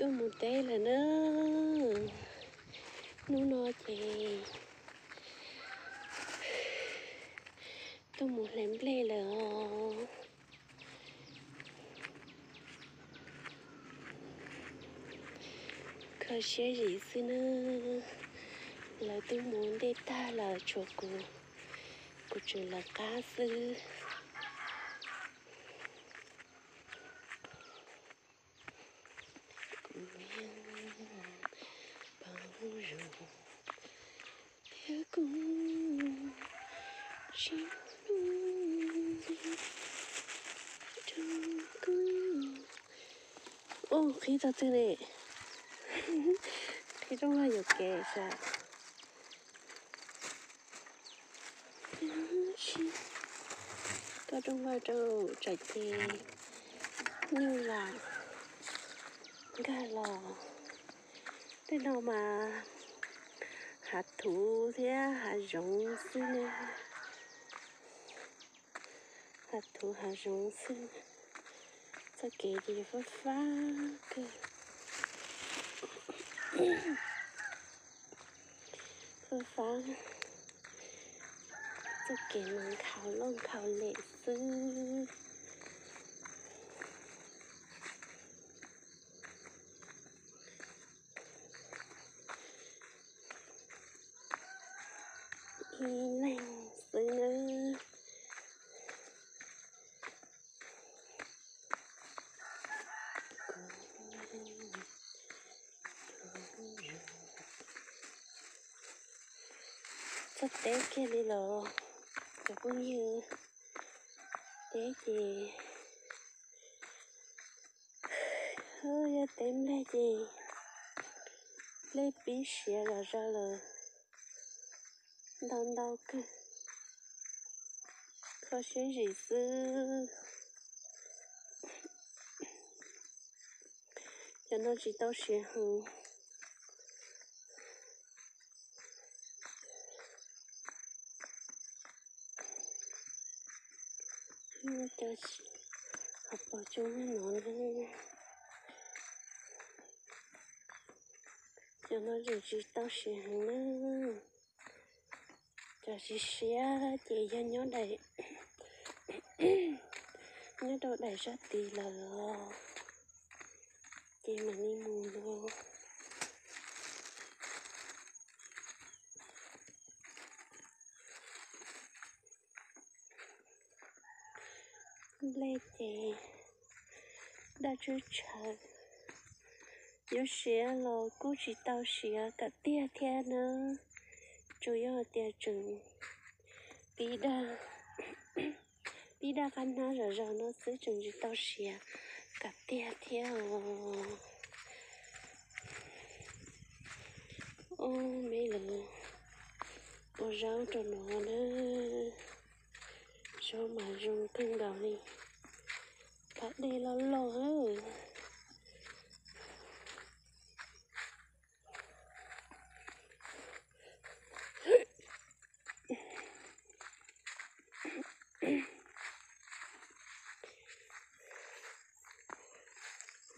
Tuaj mus teb lawm na. Hnub no ces tuaj mus hle nplej lawm os. Kho siab zim xwb na. Lawv twb mus ntej tag lawm, tshuav kuv, kuv tseem lawv qab xwb. Kuv yeej paub zoo thiab kuv tsis hnub rau kuv. Ub, qhib tau twg ne? Qhib rooj vag yuam kev sas. Koj rooj vag rau tsam ces nyuj los nkag los. Tej no mas hav thuv thiab hav zoov xwb ne. Hav thuv hav zoov xwb. Txoj kev ces fab fab kawg. Fab fab. Txoj kev mas nkhaus loj nkhaus lem xwb. Ib leeg xwb nawb. Txog teb kiag li los cov phooj ywg, teb ces yog teb nplej ces nplej pib siav zom zaws lawm, ntau ntau kawg, kho siab zim xwb. Cov no tsis tau siav heev. Cov hauv paus tsua no, cov no tseem tsis tau siav heev na. Cov siav siav ces yog nyob daim, nyob rau daim sab tid lawm os, ces mam li mus no. Nplej ces daj tswb tsawv, yuav siav los kuj tsis tau siav kom tiag thiab na. Tsuas yog tias tseem tib dag, tib dag qab hnab zom zaws no xwb, tseem tsis tau siav kom tiag thiab os. Ob me lawv ua zaub rau no na. Zaub mas zoo kawg nkaus li. Pas dej loj loj.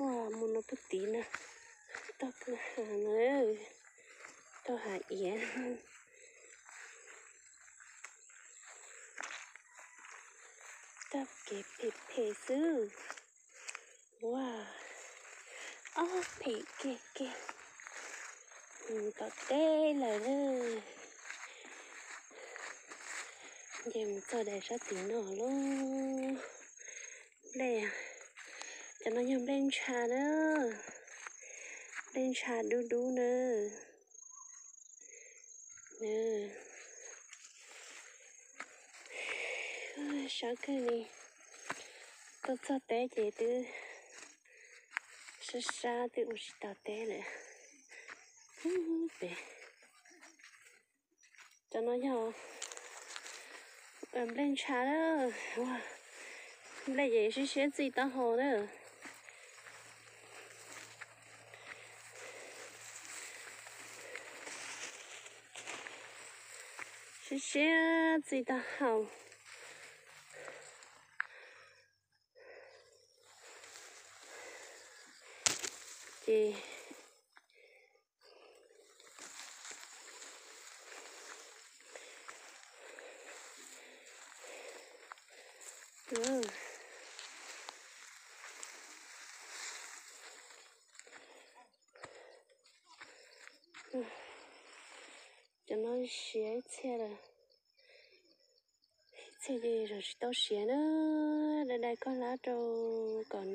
Ua mus no puag tid na, tau puag hav na, tau hav iav, tau kev phem phem xwb. Ua, ob phem kiag kiag. Mus tom teb lawm. Ces mus txog daim sab tim no lauj. Nplej, cov no yog nplej ntsha na. Nplej ntsha dub dub na. Sab kawg li. Tuaj txog teb ces twb sab sab twb ua tsis tau teb lawm. Pem, cov no yog nplej ntsha na. Nplej ces siab siab txij taub hau na. Siab siab txij taub hau. Ces cov no siav ib txhia lawm. Ib txhia ces tsis tau siav na. Dai dai koj hlab rau kom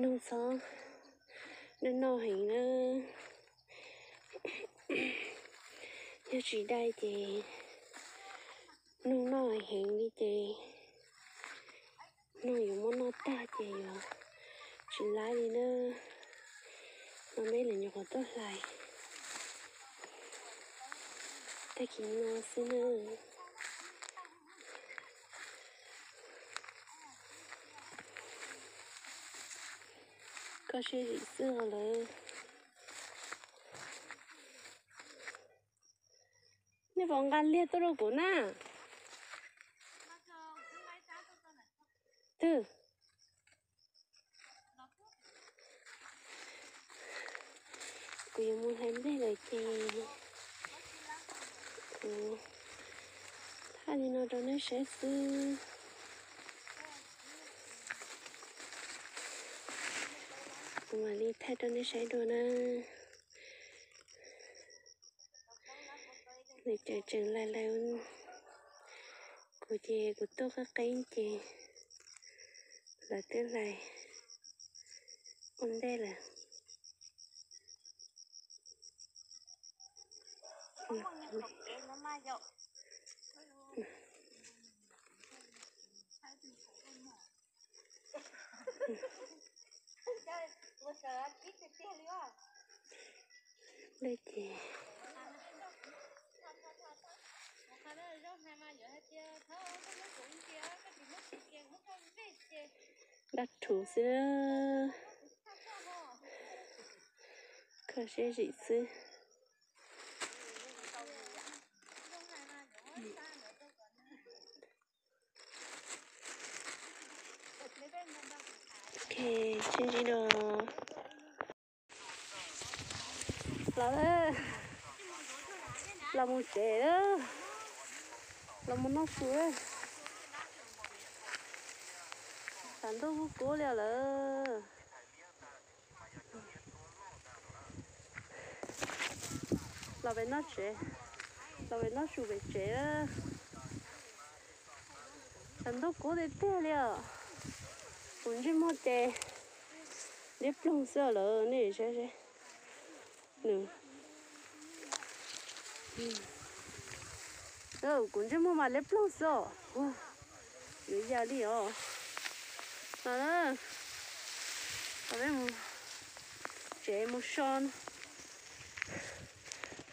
noog txhob noj noj heev na. Yog tsis dai ces noog noj heev li ces noog yuav muab noj tag ces yuav tsis laib li na. No peb lawv nyuam qhuav tuaj hlais tag kis no xwb na. Koj siab zim xwb os lawv. Nej puas nqa liag tuaj rau kuv na? Twg? Kuv yuav mus hlais nplej lawm ces kuv thaij li no rau nej saib xwb. Kuv mam li thaij rau nej saib dua na. Nws tseem tseem lais lais, kuv ces kuv tuaj qeeb qeeb ces lawv twb hlais ua ntej lawm. Dej ces dab rhuv xwb, kho siab zim xwb. Ok, sib ntsib dua. Los, los mus tsev lawm, los mus noj su lawm. Tshav ntuj kub kub li lawm. Los pem noj tsev, los pem noj su pem tsev. Tshav ntuj kub tiag tiag li os. Kuv ntsej muag ces liab ploog xwb lawm nej saib seb. Nws, kuv ntsej muag mas liab ploog xwb os. Yuav yam li os. Los, peb mus tsev mus so,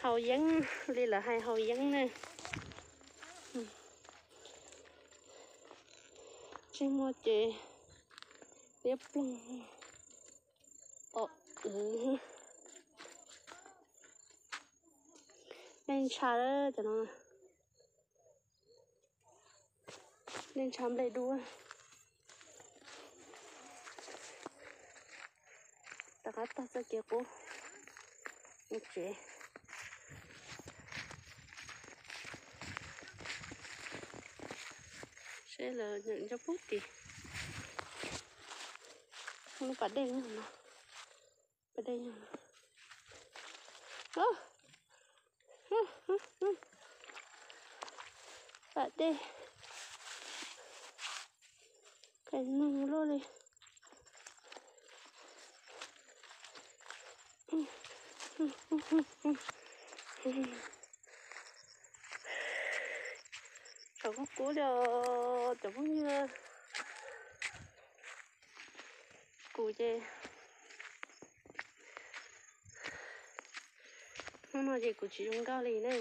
haus yeeb li lawv hais haus yeeb ne. Ntsej muag ces liab ploog. Dej ntsha cov no, dej ntsha nplej dub. Rov qab taug txoj kev qub mus tsev. Seb lawv nyob puag tim lub pas dej no, pas dej no. Pas dej, qes noog luaj li. Tshav kub kub li os cov phooj ywg. Kuv ces hnub no ces kuv tsis zoo nkauj li ne.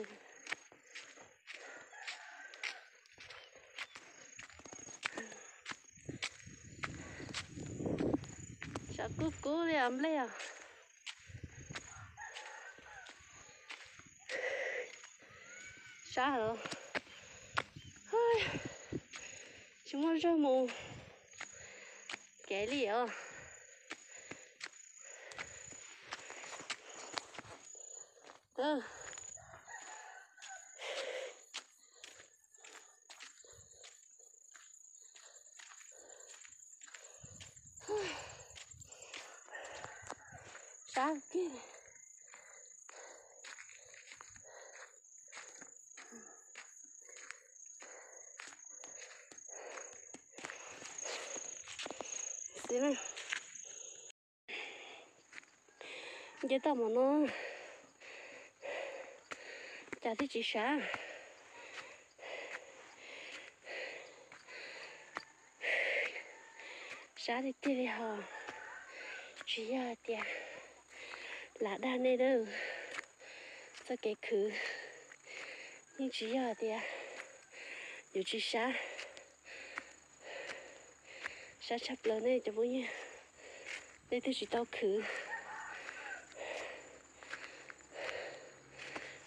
Tshav kub kub li os nplej os. Sab los tsis muaj zog mus kev li os. Tawb. Sab kiag. Xwb na. Nce toj mom no cas thiaj tsis sab. Sab tiag tiag li hos. Tsis yog hais tias lam dag nej nawb, txoj kev khwv yeej tsis yog hais tias yuav tsis sab. Sab tshaj plaws nej cov phooj ywg, leej twg tsis tau khwv,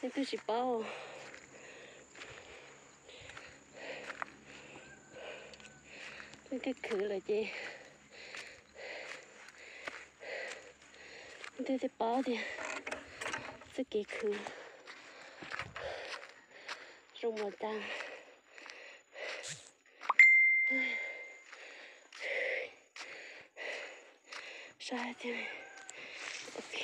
leej twg tsis paub. Leej twg khwv lawm ces leej twg thiaj paub tias txoj kev khwv zoo npaum cas. Sab tiag. Ok.